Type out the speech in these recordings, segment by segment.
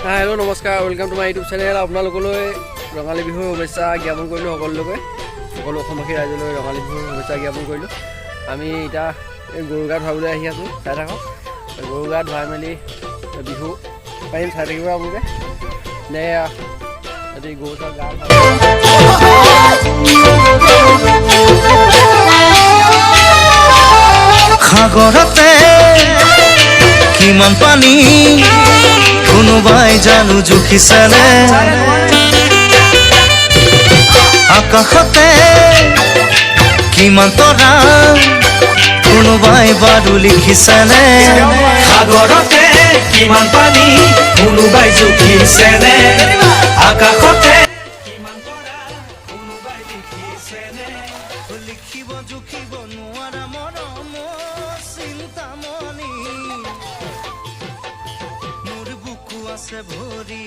হাই, hello', নমস্কাৰ, welcome to my YouTube channel. আপোনালোকলৈ ৰঙালী বিহুৰ শুভেচ্ছা জ্ঞাপন কৰিলোঁ। সকলোলৈকে, সকলো অসমবাসী ৰাইজলৈ ৰঙালী বিহুৰ শুভেচ্ছা জ্ঞাপন কৰিলোঁ। আমি এতিয়া এই গৰু গা ধুৱাবলৈ আহি আছোঁ, চাই থাকক। গৰু গা ধুৱাই মেলি বিহু পাৰিম, চাই থাকিব আপোনালোকে। নে আজি গৰু চা গা সাগৰতে কিমান পানী, কোনোবাই জানো জুখিছেনে? আকাশতে কিমান তৰা, কোনোবাই বাৰু লিখিছেনে? সাগৰতে কিমান পানী, কোনোবাই জুখিছেনে? আকাশতে কিমান তৰা, কোনোবাই লিখিছেনে? লিখিব জুখিব নোৱাৰা মৰম চিন্তামণি, মোৰ বুকু আছে ভৰি,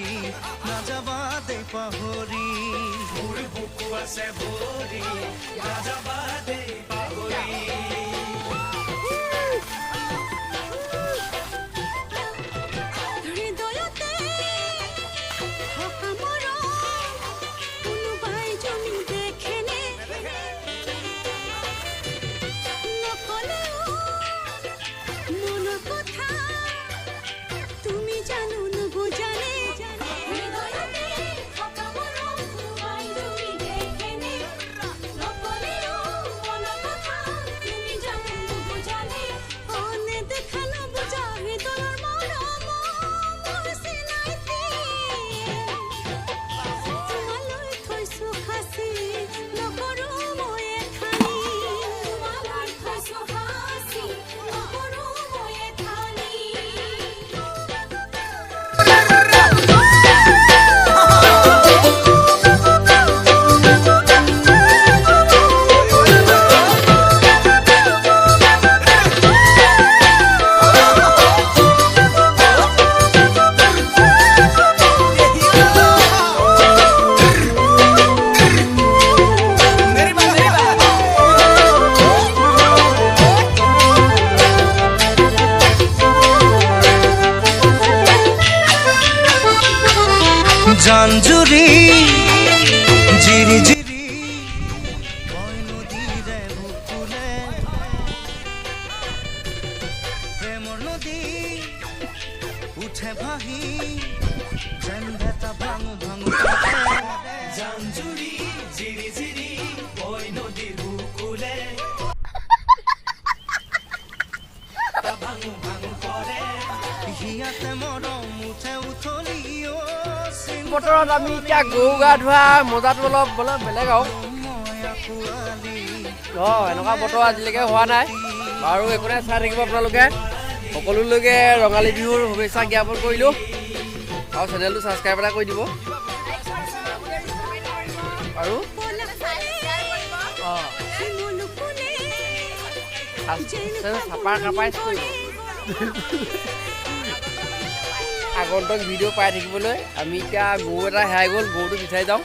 নাযাবা দেই পাহৰি। মোৰ বুকু আছে ভৰি, নাযাবা দেই পাহৰি। হৃদয়তে থকা মৰম কোনোবাই জানো দেখেনে? নকলেও মনৰ কথা তুমি জানো নুবুজানে? হৃদয়তে থকা মৰম কোনোবাই জানো দেখেনে? নকলেও মনৰ কথা তুমি জানো নুবুজানে? অ, নেদেখা নুবুজা হৃদয়ৰ মৰম মোৰ চিনাকি, তোমালৈ থৈছো সাঁচি, নকৰো মই এথানি। তোমালৈ থৈছো সাঁচি, নকৰো মই এথানি। জানজুৰি জিৰি জিৰি বয় নদীৰে বুকুলে, প্ৰেমৰ নদী উঠে ভাহি, যেন ভেটা ভাঙো ভাঙো কৰে। জানজুৰি জিৰি জিৰি বৈ নদীৰ বুকুলে, ভাঙো ভাঙো কৰে। হিয়াতে মৰম উঠে উথলি অ। বতৰত আমি এতিয়া গৰু গা ধোৱা মজাটো অলপ অলপ বেলেগ আৰু। মই আকোৱালি অঁ, এনেকুৱা বতৰ আজিলৈকে হোৱা নাই বাৰু। একো নাই, চাই থাকিব আপোনালোকে। সকলোলৈকে ৰঙালী বিহুৰ শুভেচ্ছা জ্ঞাপন কৰিলোঁ আৰু চেনেলটো ছাবস্ক্ৰাইব এটা কৰি দিব আৰু অঁ শিমলু ফুলে চাপাৰ কাপাইজ কৰিব। আগন্তুক ভিডিঅ' পাই থাকিবলৈ। আমি এতিয়া গৰু এটা হেৰাই গ'ল, গৰুটো বিচাৰি যাওঁ।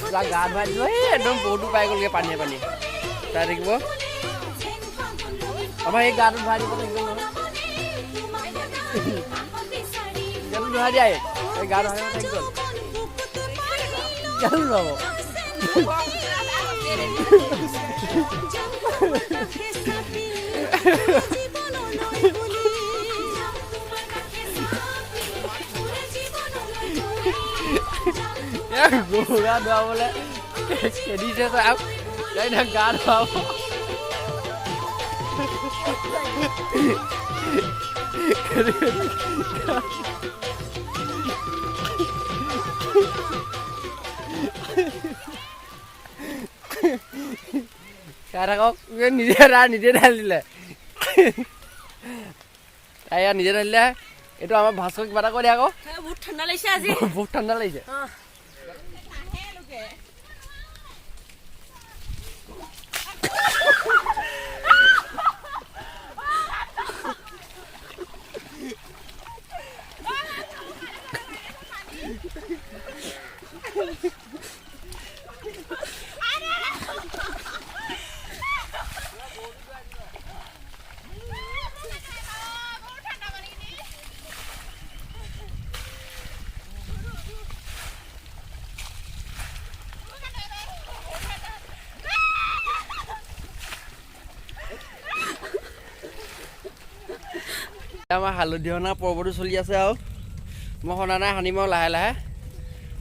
পুৰা গা ধুৱাই দিছোঁ, এই একদম গৰুটো পাই গ'লগৈ পানীয়ে পানীয়ে। চাই থাকিব। আমাৰ এই গাটো ধুৱাই দিব লাগিব নহয়। গাটো ধুৱাই দিয়া, এই গা ধুৱাই থাকি গ'ল। গাটো ধুৱাব। গৰু গা ধুৱাবলৈ খেদিছে চাওক, তাই গা ধুৱাব। চাই থাকক। নিজে তাই নিজে ঢালি দিলে, তাই ইয়াত নিজে ঢালি দিলে। এইটো আমাৰ ভাস্কৰ, কিবা এটা কৈ দিয়া আকৌ। বহুত ঠাণ্ডা লাগিছে আজি। বহুত ঠাণ্ডা লাগিছে। আমাৰ হালধি সনা পৰ্বটো চলি আছে আৰু মই সনা নাই, সানিম আৰু লাহে লাহে।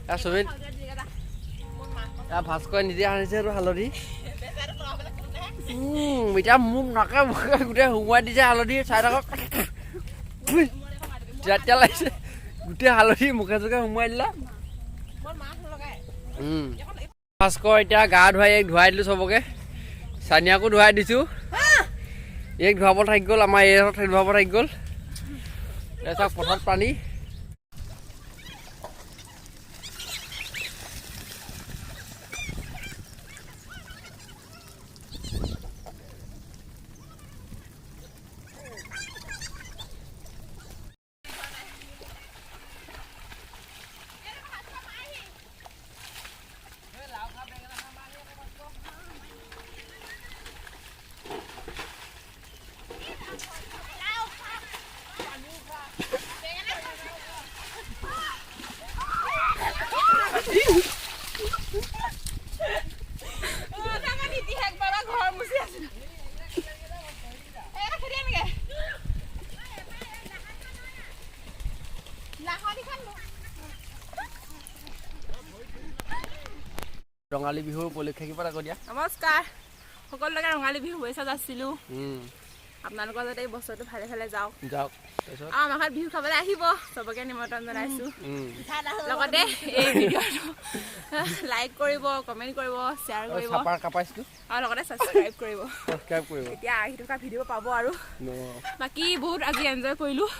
ইয়াত চবেই ইয়াত ভাস্কৰে নিজে সানিছে এইটো হালধি। এতিয়া মোক নাকে মুখে গোটেই সোমোৱাই দিছে হালধি, চাই থাকক তেতিয়া লাগিছে গোটেই হালধি মুখে চুখে সোমোৱাই দিলা। ভাস্কৰ এতিয়া গা ধুৱাই এইক ধুৱাই দিলোঁ চবকে, চানিয়াকো ধুৱাই দিছোঁ। এইক ধুৱাব থাকি গ'ল, আমাৰ এই ধুৱাব থাকি গ'ল। এতিয়া চাওক পথাৰত পানী। ৰঙালী বিহুৰ উপলক্ষে কিবা এটা কৈ দিয়া। নমস্কাৰ সকলোকে, ৰঙালী বিহু শুভেচ্ছা যাচিলোঁ। আপোনালোকৰ যাতে এই বছৰটো ভালে ভালে যাওক যাওক। তাৰপিছত আৰু আমাৰ ঘৰত বিহু খাবলৈ আহিব, চবকে নিমন্ত্ৰণ জনাইছোঁ। লগতে এই ভিডিঅ'টো লাইক কৰিব, কমেণ্ট কৰিব, শ্বেয়াৰ কৰিব চাপাৰ কাপাইছিলোঁ আৰু লগতে ছাবস্ক্ৰাইব কৰিব। ছাবস্ক্ৰাইব কৰিব, তেতিয়া আহি থকা ভিডিঅ' পাব। আৰু বাকী বহুত আজি এনজয় কৰিলোঁ,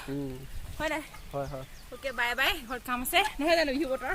হয় নাই? হয় হয়। অ'কে, বাই বাই, ঘৰত কাম আছে নহয় জানো বিহু বতৰ।